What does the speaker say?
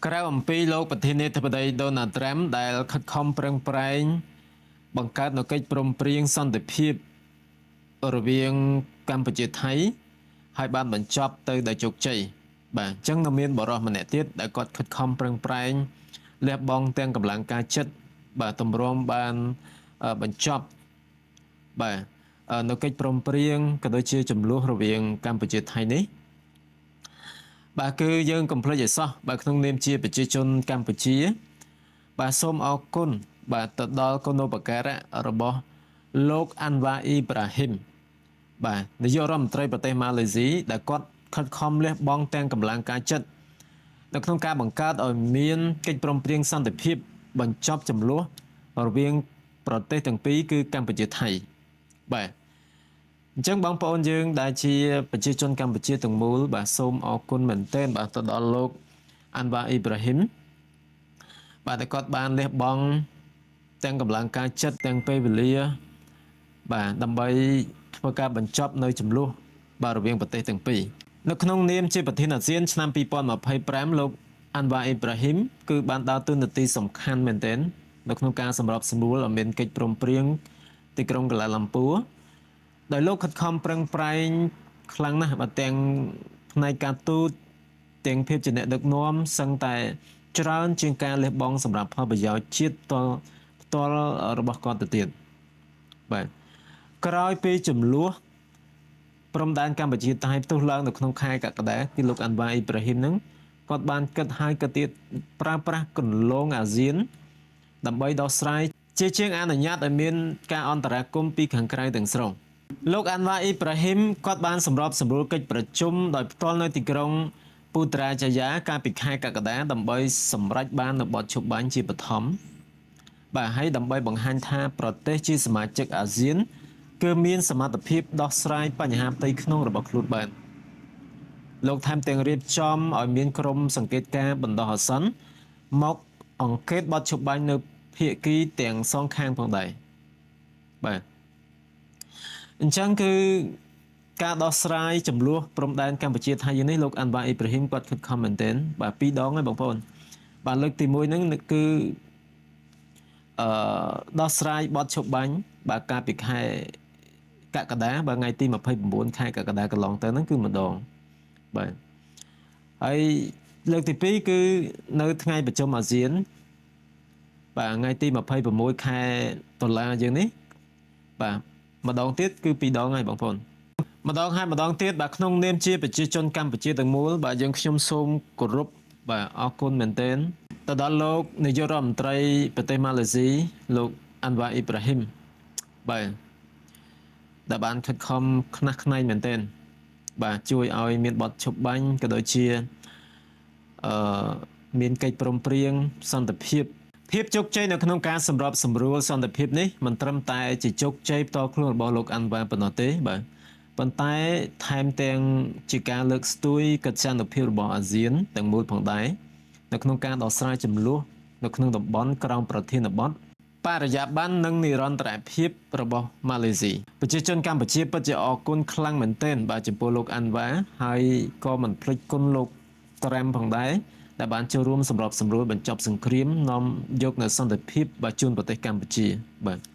ក្រៅអំពីលោកប្រធានាធិបតីដូណាល់ត្រាំដែលខិតខំប្រឹងប្រែងបង្កើតនូវកិច្ចព្រមព្រៀងសន្តិភាពរវាងកម្ពុជាថៃហើយបានបញ្ចប់ទៅដោយជោគជ័យបាទអញ្ចឹងនៅមានបរិសម្នាក់ទៀតដែលគាត់ខិតខំប្រឹងប្រែងលះបង់ទាំងកម្លាំងការចិត្តបាទទម្រាំបានបញ្ចប់បាទនៅកិច្ចព្រមព្រៀងក៏ដូចជាចំនួនរវាងកម្ពុជាថៃនេះបាទគឺយើងកុំភ្លេចឲ្យសោះបាទក្នុងនាមជាប្រជាជនកម្ពុជា បាទសូមអរគុណបាទទៅដល់គុណូបការៈរបស់លោកអាន់វ៉ាអ៊ីប្រាហ៊ីមបាទនាយករដ្ឋមន្ត្រីប្រទេសម៉ាឡេស៊ីដែលគាត់ខិតខំលះបង់ទាំងកម្លាំងកាយចិត្តនៅក្នុងការបង្កើតឲ្យមានកិច្ចព្រមព្រៀងសន្តិភាពបញ្ចប់ចំនួនរវាងប្រទេសទាំងពីរគឺកម្ពុជាថៃបាទអញ្ចឹងបងប្អូនយើងដែលជាប្រជាជនកម្ពុជាទាំងមូលបាទសូមអរគុណមែនទែនបាទទៅដល់លោកអាន់វ៉ាអ៊ីប្រាហ៊ីមបាទតែគាត់បានលះបង់ទាំងកម្លាំងកាយចិត្តទាំងពេលវេលាបាទដើម្បីធ្វើការបញ្ចប់នៅចំនួនបាទរវាងប្រទេសទាំងពីរនៅក្នុងនាមជាប្រធានអាស៊ានឆ្នាំ2025លោកអាន់វ៉ាអ៊ីប្រាហ៊ីមគឺបានដើរតួនាទីសំខាន់មែនទែននៅក្នុងការសម្របសម្រួលឲ្យមានកិច្ចព្រមព្រៀងទីក្រុងកូឡាឡាំពួរដោយលោកខិតខំប្រឹងប្រែងខ្លាំងណាស់បាទទាំងផ្នែកការទូតទាំងភាពជាអ្នកដឹកនាំសឹងតែច្រើនជាងការលះបង់សម្រាប់ផលប្រយោជន៍ជាតិផ្ទាល់ផ្ទាល់របស់គាត់ទៅទៀតបាទក្រោយពីចំនួនព្រំដែនកម្ពុជាថៃផ្ទុះឡើងនៅក្នុងខែកក្កដាគឺលោកអាន់វ៉ាអ៊ីប្រាហ៊ីមនឹងគាត់បានគិតហើយគិតទៀតប្រើប្រាស់គន្លងអាស៊ានដើម្បីដោះស្រាយជាជាងអនុញ្ញាតឲ្យមានការអន្តរាគមន៍ពីខាងក្រៅទាំងស្រុងលោកអាន់វ៉ាអ៊ីប្រាហ៊ីមគាត់បានសម្របសម្រួលកិច្ចប្រជុំដោយផ្ទាល់នៅទីក្រុងពូត្រាចាយាកាលពីខែកក្កដាដើម្បីសម្រេចបាននូវបទឈប់បាញ់ជាបឋមបាទហើយដើម្បីបង្ហាញថាប្រទេសជាសមាជិកអាស៊ានគឺមានសមត្ថភាពដោះស្រាយបញ្ហាផ្ទៃក្នុងរបស់ខ្លួនបានលោកថែមទាំងរៀបចំឲ្យមានក្រុមសង្កេតការណ៍បណ្ដោះអាសន្នមកអង្កេតបទឈប់បាញ់នៅភាគីទាំងសងខាងផងដែរបាទអញ្ចឹងគឺការដោះស្រាយចំនួនព្រំដែនកម្ពុជាថៃយ៉ាងនេះលោកអាន់វ៉ាអ៊ីប្រាហ៊ីមគាត់ខិតខំមែនទែនបាទពីរដងហើយបងប្អូនបាទលើកទី1ហ្នឹងគឺអឺដោះស្រាយបទឈប់បាញ់បាទកាលពីខែកក្កដាបាទថ្ងៃទី29ខែកក្កដាកន្លងទៅហ្នឹងគឺម្ដងបាទហើយលើកទី2គឺនៅថ្ងៃប្រជុំអាស៊ានបាទថ្ងៃទី26ខែតុលាយើងនេះបាទម្ដងទៀតគឺពីរដងហើយបងប្អូនម្ដងហើយម្ដងទៀតបាទក្នុងនាមជាប្រជាជនកម្ពុជាទាំងមូលបាទយើងខ្ញុំសូមគោរពបាទអរគុណមែនទែនទៅដល់លោកនាយករដ្ឋមន្ត្រីប្រទេសម៉ាឡេស៊ីលោកអាន់វ៉ាអ៊ីប្រាហ៊ីមបាទដែលបានខិតខំខ្នះខ្នែងមែនទែនបាទជួយឲ្យមានបទឈប់បាញ់ក៏ដូចជាអឺមានកិច្ចព្រមព្រៀងសន្តិភាពភាពជោគជ័យនៅក្នុងការសម្របសម្រួលសន្តិភាពនេះមិនត្រឹមតែជាជោគជ័យផ្ទាល់ខ្លួនរបស់លោកអាន់វ៉ាប៉ុណ្ណោះទេបាទប៉ុន្តែថែមទាំងជាការលើកស្ទួយកិត្យានុភាពរបស់អាស៊ានទាំងមូលផងដែរនៅក្នុងការដោះស្រាយចំនួននៅក្នុងតំបន់ក្រោមប្រធានបទបរិយាបន្ននិងនិរន្តរភាពរបស់ម៉ាឡេស៊ីប្រជាជនកម្ពុជាពិតជាអរគុណខ្លាំងមែនទែនបាទចំពោះលោកអាន់វ៉ាហើយក៏មិនភ្លេចគុណលោកត្រាំផងដែរដែលបានចូលរួមសម្របសម្រួលបញ្ចប់សង្គ្រាមនាំយកនូវសន្តិភាពបាទជូនប្រទេសកម្ពុជាបាទ។